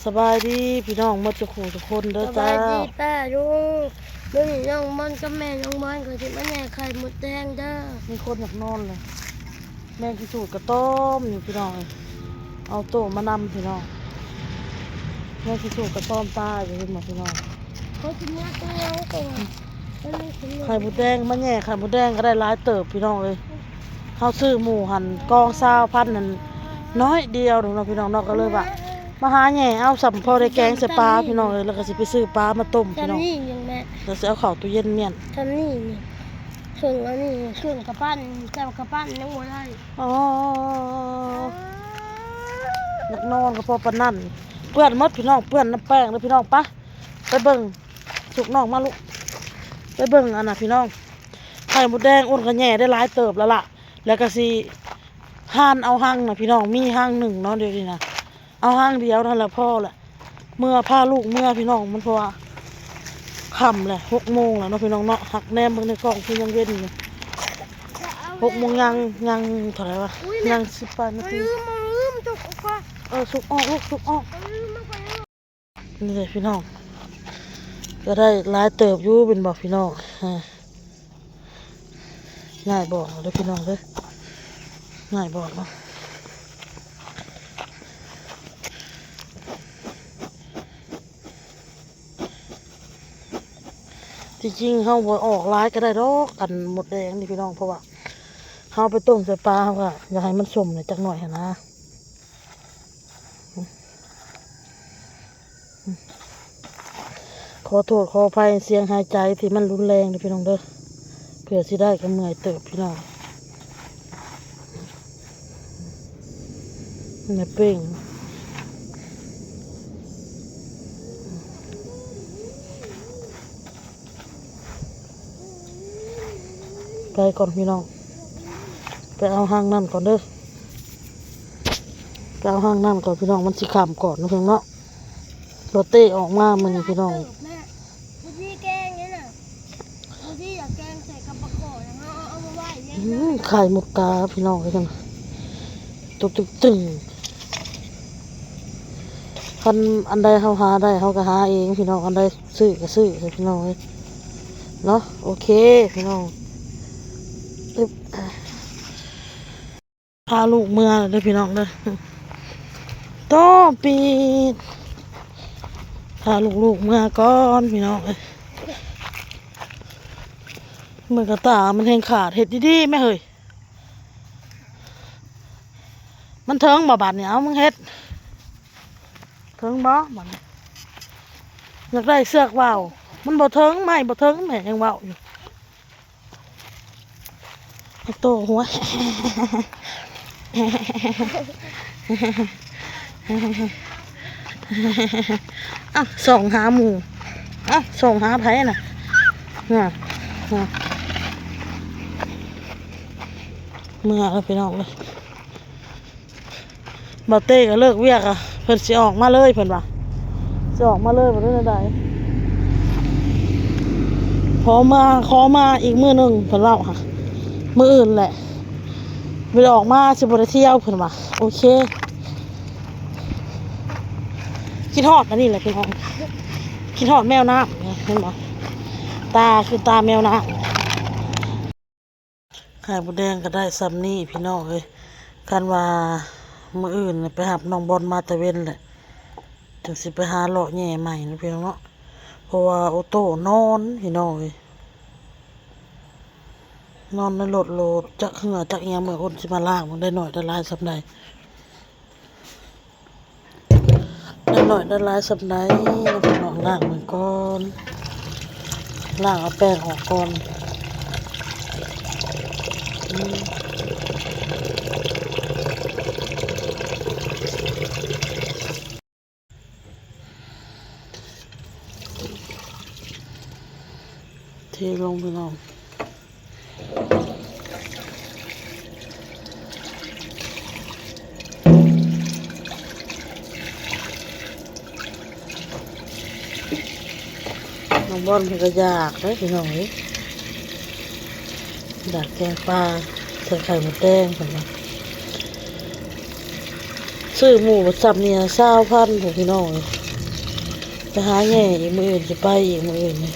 ສະບາຍດີພີ່ນ້ອງໝົດທຸກຜູ້ທຸກຄົນເດີ. ສະບາຍດີປ້າລຸງ. ມື້ນີ້ນ້ອງບອນກັບແມ່ນ້ອງບອນກໍຊິມາແຫຍ່ໄຂ່ມົດແດງເດີ. ມີຄົນຢາກນອນເລີຍ. ແມງຂີ້ສູດກະຕ້ອມຢູ່ພີ່ນ້ອງເອີຍ. ເອົາໂຕ້ມານຳພີ່ນ້ອງ. ແມງຂີ້ສູດກະຕ້ອມຕາຍຢູ່ ເຫັນບໍ່ພີ່ນ້ອງ? ເຂົາຊິມາເອົາຕົວ ໄຂ່ມົດແດງມາແຫຍ່ໄຂ່ມົດແດງກໍໄດ້ຫຼາຍເຕີບພີ່ນ້ອງເອີຍ. ເຮົາຊື້ໝູ່ຫັ້ນກອງຊາວພັນນັ້ນ ນ້ອຍດຽວໜຶ່ງເນາະພີ່ນ້ອງເນາະ ກໍເລີຍວ່າມາຫາແຫຍ່ເອົາ ສ່ຳພໍໄດ້ແກງໃສ່ປາພີ່ນ້ອງເອີຍ. ແລ້ວກໍຊິໄປຊື້ປາມາຕົ້ມພີ່ນ້ອງ ສ່ຳນີ້ຍັງແມ່ ແລ້ວຊິເອົາເຂົ້າຕູ້ເຢັນມ້ຽນ ສ່ຳນີ້ນີ້. ເຄິ່ງອັນນີ້ເຄິ່ງກະປັ້ນ ແຕ່ວ່າກະປັ້ນຍັງບໍ່ໄດ້. ອໍ ຢາກນອນກໍພໍປານນັ້ນ. ເປື້ອນໝົດພີ່ນ້ອງ ເປື້ອນນ້ຳແປ້ງເດີພີ່ນ້ອງ. ໄປ ໄປເບິ່ງ ຊຸກນ້ອງມາລູກ ໄປເບິ່ງອັນນ່ະພີ່ນ້ອງ ໄຂ່ມົດແດງ. ໂອ້ນກໍແຫຍ່ໄດ້ຫຼາຍເຕີບແລ້ວລະ ແລ້ວກໍຊິຫານເອົາຮັງນະພີ່ນ້ອງ. ມີຮັງໜຶ່ງເນາະ ດຽວນີ້ນະ ເອົາຮັງດຽວນັ້ນລະພໍລະ. ເມືອ ພາລູກເມືອພີ່ນ້ອງ ມັນ ເພາະວ່າຄ່ຳແລ້ວ ຫົກໂມງແລ້ວເນາະພີ່ນ້ອງເນາະ. ຫາກແນມເບິ່ງໃນກ້ອງຄືຍັງເວັນຢູ່ ຫົກໂມງຍັງ ຍັງເທົ່າໃດວະ ຍັງສິບປາຍນາທີ. ເອີ ສຸກອອກລູກ ສຸກອອກ. ນີ້ເດ້ພີ່ນ້ອງ ກໍໄດ້ຫຼາຍເຕີບຢູ່ແມ່ນບໍ່ພີ່ນ້ອງ? ອາ ງ່າຍບອກເດີພີ່ນ້ອງເດີ ງ່າຍບອກເນາະ. ທີ່ຈິງເຮົາບໍ່ອອກຫຼາຍກໍໄດ້ດອກ ອັນມົດແດງນີ້ພີ່ນ້ອງ ເພາະວ່າເຮົາໄປຕົ້ມໃສ່ປາ ເຮົາກໍຢາກໃຫ້ມັນສົ້ມແດ່ຈັກໜ້ອຍຫັ້ນນະ. ຂໍໂທດຂໍອະໄພສຽງຫາຍໃຈທີ່ມັນຮຸນແຮງເດີພີ່ນ້ອງເດີ ເພື່ອຊິໄດ້ກໍເມື່ອຍເຕີບພີ່ນ້ອງ. ແມ່ເປ້ງ ໄປກ່ອນພີ່ນ້ອງ ໄປເອົາຮັງນັ້ນກ່ອນເດີ ໄປເອົາຮັງນັ້ນກ່ອນພີ່ນ້ອງ ມັນຊິຄ່ຳກ່ອນເນາະພີ່ນ້ອງເນາະ. ບໍ່ເຕ້ອອກມາມື້ນີ້ພີ່ນ້ອງ ອືມ ໄຂ່ໝົດກາພີ່ນ້ອງເອີຍ ຕົວຕຶງໆ. ຄັນອັນໃດເຮົາຫາໄດ້ເຮົາກໍຫາເອງພີ່ນ້ອງ ອັນໃດຊື້ກໍຊື້ໃສ່ພີ່ນ້ອງເອີຍເນາະ. ໂອເຄພີ່ນ້ອງ ອຶບ ພາລູກເມືອເດີພີ່ນ້ອງເດີ ໂຕປີດ ພາລູກໆເມືອກ່ອນພີ່ນ້ອງເອີຍ. ເບິ່ງກະຕ່າມັນແຮງຂາດ ເຮັດດີໆແມ່ເຮີ້ຍ. ມັນເຖິງບໍ່ບາດນີ້ ເອົາ ມຶງເຮັດເຖິງບໍ່ບາດນີ້? ຢາກໄດ້ເຊືອກວ່າວ ມັນບໍ່ເຖິງ ໄມ້ບໍ່ເຖິງ ແມ່ຍັງເວົ້າຢູ່. ໂຕຫົວ ເອົ້າ ສ່ອງຫາໝູ່ ເອົ້າ ສ່ອງຫາໃຜນະ ນະ ນະ ເມືອແລ້ວພີ່ນ້ອງເອີຍ. ບ່າວເຕ້ກໍເລີກວຽກ ອະ ເພິ່ນຊິອອກມາເລີຍ ເພິ່ນວ່າ ຊິອອກມາເລີຍ ບໍ່ໄດ້ແນວໃດ ຂໍມາ ຂໍມາອີກມື້ໜຶ່ງ ເພິ່ນເວົ້າຫະ ມື້ອື່ນແຫຼະ ບໍ່ໄດ້ອອກມາ ຊິບໍ່ໄດ້ທ່ຽວ ເພິ່ນວ່າ. ໂອເຄ ຄິດຮອດອັນນີ້ແຫຼະພີ່ນ້ອງ ຄິດຮອດແມວນ້ຳ ເຫັນບໍ່ ຕາຄືຕາແມວນ້ຳ. ໄຂ່ມົດແດງກໍໄດ້ສ່ຳນີ້ພີ່ນ້ອງເອີຍ. ຄັນວ່າມື້ອື່ນໄປຮັບນ້ອງບອນມາແຕ່ເວັນແຫຼະ ຈຶ່ງຊິໄປຫາເລາະແຫຍ່ໃໝ່ເນາະພີ່ນ້ອງເນາະ. ເພາະວ່າໂອໂຕ້ນອນພີ່ນ້ອງເອີຍ ນອນໃນລົດໂລດ ຈັກເຫື່ອຈັກອີ່ຫຍັງ ເມື່ອຄົນຊິມາລ້າງເບິ່ງ ໄດ້ໜ້ອຍໄດ້ຫຼາຍສ່ຳໃດ. ໄດ້ໜ້ອຍໄດ້ຫຼາຍສ່ຳໃດ ເຮົາຕ້ອງລ້າງມັນກ່ອນ ລ້າງເອົາແປ້ງອອກກ່ອນ ອືມ ເທລົງພີ່ນ້ອງ. ນ້ອງບອນເພິ່ນກໍຢາກເດ້ພີ່ນ້ອງເອີຍ ຢາກແກງປາໃສ່ໄຂ່ມົດແດງເພິ່ນວ່າ. ຊື້ໝູຊໍ່ານີ້ຊາວພັນພຸ້ນພີ່ນ້ອງເອີຍ. ໄປຫາແຍ່ອີກ ມື້ອື່ນຊິໄປອີກ ມື້ອື່ນນີ້.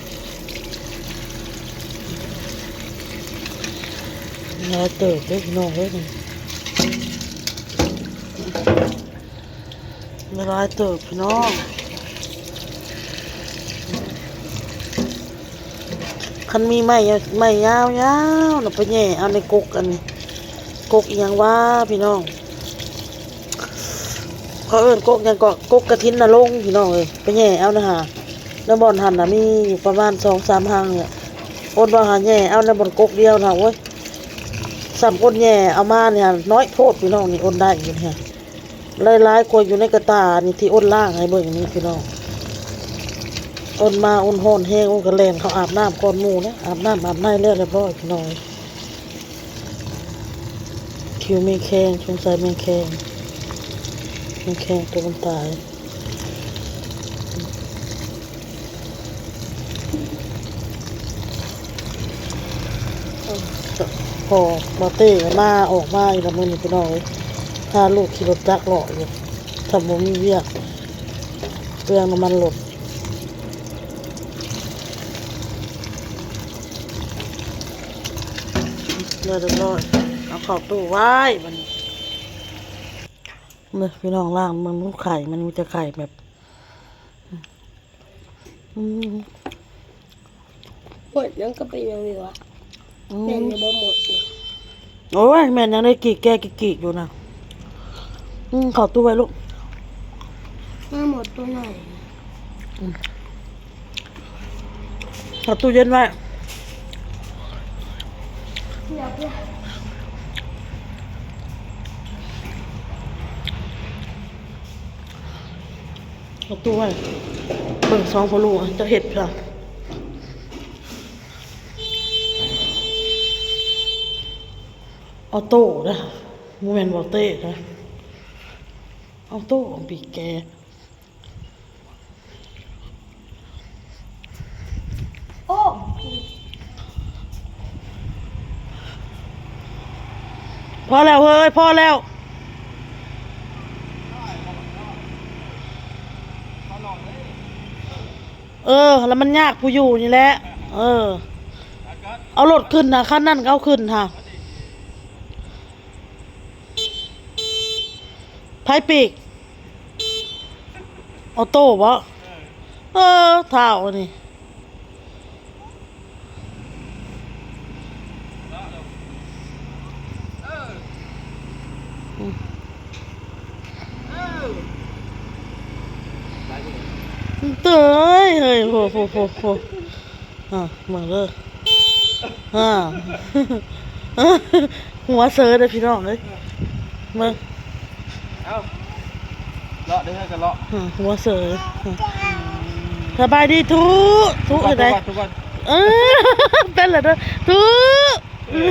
ຫຼາຍເຕີບເດ້ພີ່ນ້ອງເອີຍ ຫຼາຍເຕີບພີ່ນ້ອງ. ຄັນມີໄມ້ ໄມ້ຍາວໆນະ ໄປແຍ່ເອົາໃນກົກ ອັນ ກົກອີ່ຫຍັງຫວາພີ່ນ້ອງ ເຂົາເອີ້ນກົກຫຍັງເກາະ ກົກກະຖິນນະລົງພີ່ນ້ອງເອີຍ. ໄປແຍ່ເອົານະຫາ ໃນບ່ອນຫັ້ນນະມີຢູ່ປະມານສອງສາມຮັງນີ້ ອົນວ່າຫາແຍ່ເອົາໃນບ່ອນກົກດຽວນະ. ໂອ້ຍ ສ່ຳອົນແຍ່ເອົາມານີ້ຫາ ນ້ອຍໂພດພີ່ນ້ອງ. ນີ້ອົນໄດ້ຢູ່ນີ້ຫາ ຫຼາຍໆກວ່າຢູ່ໃນກະຕ່ານີ້ ທີ່ອົນລ້າງໃຫ້ເບິ່ງນີ້ພີ່ນ້ອງ. ອົນມາອົນຮ້ອນແຮງ ອົນກະແລ່ນເຂົ້າອາບນ້ຳກ່ອນໝູ່ແລ້ວ ອາບນ້ຳອາບໃນແລ້ວຮຽບຮ້ອຍພີ່ນ້ອງ. ຄິວແມງແຄງ ສົງໄສແມງແຄງ ແມງແຄງໂຕມັນຕາຍ. ພໍບ່າວເຕ້ມາ ອອກມາອີກແລ້ວມື້ນີ້ພີ່ນ້ອງເອີຍ. ພາລູກຂີ່ລົດຈັກເລາະຢູ່ ຖ້າບໍ່ມີວຽກ ເປືອງນ້ຳມັນລົດ. ແລ້ວຮຽບຮ້ອຍ ເອົາເຂົ້າຕູ້ໄວ້ບັດນີ້. ເບິ່ງພີ່ນ້ອງ ລ້າງເບິ່ງດູໄຂ່ ມັນມີແຕ່ໄຂ່ແບບ ອືມ ໝົດ ຍັງກໍເປັນຫຍັງຢູ່ວະ? ອືມ ແມ່ນຢູ່ບໍ່ໝົດນີ້? ໂອ້ຍ ແມ່ນຫຍັງໄດ້ກີກແກ່ກີກໆຢູ່ນະ. ອືມ ເຂົ້າຕູ້ໄວ້ລູກ ມາໝົດໂຕໃຫຍ່. ອືມ ເຂົ້າຕູ້ເຢັນໄວ້. ເຂົ້າຕູ້ໄວ້ ເບິ່ງສອງພໍ່ລູກເຈົ້າເຮັດເພື່ອ ອອໂຕ້ນະ ບໍ່ແມ່ນບໍ່ເຕ້ນະ ອອໂຕ້ຂອງປີແກ. ໂອ້ ພໍແລ້ວເຮີ້ຍ ພໍແລ້ວ. ເອີ ແລ້ວມັນຍາກຜູ້ຢູ່ນີ້ແຫຼະ. ເອີ ເອົາລົດຂຶ້ນນະ ຄັນນັ້ນກໍເອົາຂຶ້ນຫາ. ໃຜປີກ? ອອໂຕ້ບໍ? ເອີ ເຖົ້າອັນນີ້. ເຕີຍເຮີ້ຍ ໂຫ ໂຫ ໂຫ ໂຫ. ອ່າ ເບິ່ງເດີ ອ່າ ຫົວເສີເດີພີ່ນ້ອງເອີຍ ເບິ່ງ ເອົ້າ ເລາະເດີ ເຮົາກໍເລາະ ອ່າ ຫົວເສີ ອ່າ ສະບາຍດີທຸ ທຸ ທຸ ເຮັດໃດ ທຸ ເອີ ເປັນແລ້ວເດີ ທຸ ເອີ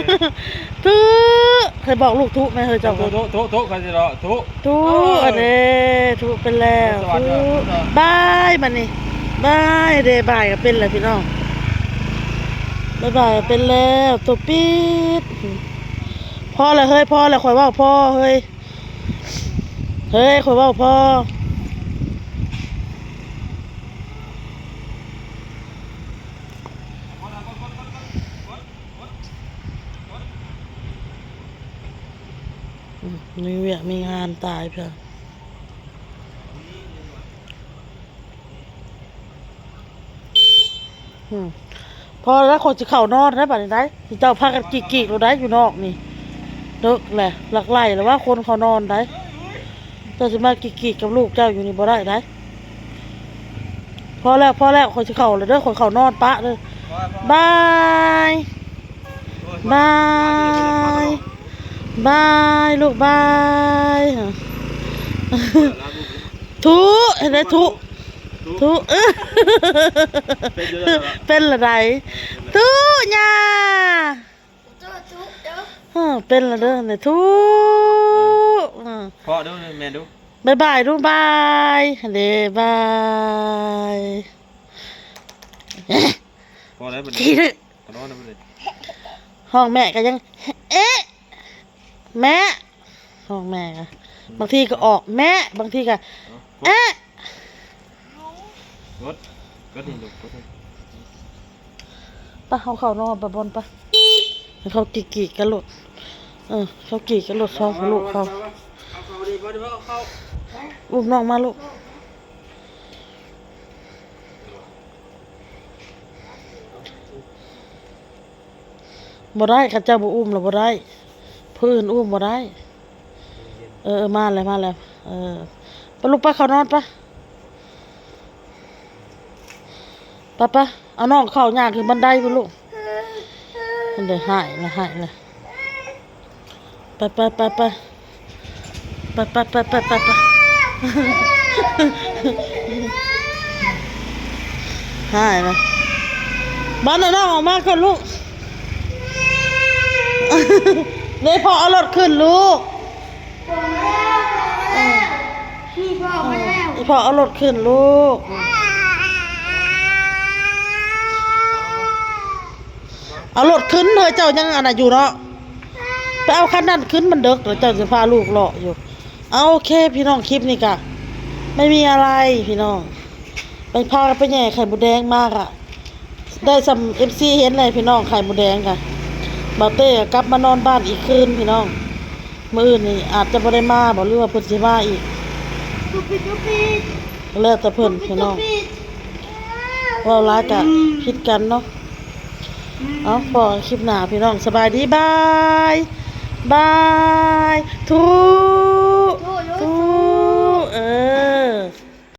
ທຸ ໃຫ້ບອກລູກທຸແມ່ເຮີ້ຍ ເຈົ້າ ທຸ ທຸ ທຸ ທຸ ຂ້ອຍຊິເລາະ ທຸ ທຸ ເອີ ອັນເດ້ ທຸເປັນແລ້ວ ທຸ ບາຍ ບາດນີ້ ບາຍເດ້ ບາຍກໍເປັນແລ້ວພີ່ນ້ອງ ບາຍ ບາຍກໍເປັນແລ້ວ ໂຕປິດ ພໍແລ້ວເຮີ້ຍ ພໍແລ້ວ ຂ້ອຍເວົ້າພໍເຮີ້ຍ ເຮີ້ຍ ຂ້ອຍເວົ້າພໍ. ອືມ ມີວຽກມີງານຕາຍເພິ່ນ ອືມ ພໍແລ້ວ ຂ້ອຍຊິເຂົ້ານອນແລ້ວບາດນີ້ໄດ໋ ເຈົ້າພາກັນກີກໆໂລດໄດ໋ ຢູ່ນອກນີ້ ເດິກແຫຼະ ຫຼັກໄຫຼແລ້ວວ່າ ຄົນເຂົານອນໄດ໋. ເຈົ້າຊິມາກີກໆກັບລູກເຈົ້າຢູ່ນີ້ບໍ່ໄດ້ໃດ໋. ພໍແລ້ວ ພໍແລ້ວ ຂ້ອຍຊິເຂົ້າແລ້ວເດີ ຂ້ອຍເຂົ້ານອນປະເດີ. ບາຍ ບາຍ ບາຍ ລູກບາຍ. ທຸ ເຫັນໄດ໋ ທຸ ທຸ ເປັນລະໃດ ທຸ ຍ່າ. ເອີ ເປັນລະເດີນີ້ ທຸ ເອີ ພໍເດີ ແມ່ນດູ ບາຍບາຍດູ ບາຍ ເດ້ ບາຍ. ພໍແລ້ວບັດນີ້ ຂໍນອນແລ້ວບັດນີ້ ຮ້ອງແມ່ກໍຍັງ ເອະ ແມ່ ຮ້ອງແມ່ກໍ ບາງທີກໍອອກແມະ ບາງທີກໍແອະ ກົດ ກົດນີ້ລູກ ກົດນີ້ ໄປ ເຮົາເຂົ້ານອນໄປບ່ອນໄປ ໃຫ້ເຂົາກີ້ໆກັນໂລດ ເອີ ເຂົາກີ້ກັນໂລດ ສອງພໍ່ລູກເຂົາ ເອົາເຂົ້ານີ້ ບໍ່ໄດ້ເອົາເຂົ້າ ອຸ້ມນ້ອງມາລູກ. ບໍ່ໄດ້ ຄັນເຈົ້າບໍ່ອຸ້ມລະບໍ່ໄດ້ ຜູ້ອື່ນອຸ້ມບໍ່ໄດ້. ເອີ ເອີ ມາແລ້ວ ມາແລ້ວ ເອີ ໄປລູກ ໄປເຂົ້ານອນໄປ ໄປໆ ເອົານ້ອງເຂົ້າ ຍ່າງຂຶ້ນບັນໄດພຸ້ນລູກ ຫັ້ນເດ້ ຮ້າຍລະ ຮ້າຍລະ. ໄປ ໄປ ໄປ ໄປ ໄປ ໄປ ໄປ ໄປ ໄປ ໄປ ຫາຍລະ ບ້ານ ເອົານ້ອງອອກມາກ່ອນລູກ ເດ້ ພໍ່ເອົາລົດຂຶ້ນລູກ ອີ່ພໍ່ເອົາລົດຂຶ້ນລູກ. ເອົາລົດຂຶ້ນເຮີ້ຍ ເຈົ້າຍັງອັນນັ້ນຢູ່ເນາະ ໄປເອົາຄັນນັ້ນຂຶ້ນ ມັນເດິກແລ້ວ ເຈົ້າຊິພາລູກເລາະຢູ່. ເອົາ ໂອເຄພີ່ນ້ອງ ຄລິບນີ້ກະໄມ່ມີອະໄລພີ່ນ້ອງ ໄປພາກັນໄປແຍ່ໄຂ່ມົດແດງມາກະ ໄດ້ສ່ຳເອັຟຊີເຫັນແຫຼະພີ່ນ້ອງ ໄຂ່ມົດແດງກະ ບ່າວເຕ້ກະກັບມານອນບ້ານອີກຄືນພີ່ນ້ອງ. ມື້ອື່ນນີ້ອາດຈະບໍ່ໄດ້ມາບໍ ຫຼືວ່າເພິ່ນຊິມາອີກ ແລ້ວແຕ່ເພິ່ນພີ່ນ້ອງ ເວົ້າຫຼາຍກະຜິດກັນເນາະ. ເອົາ ພໍ້ກັນຄລິບໜ້າພີ່ນ້ອງ ສະບາຍດີ ບາຍ ບາຍ ທຸ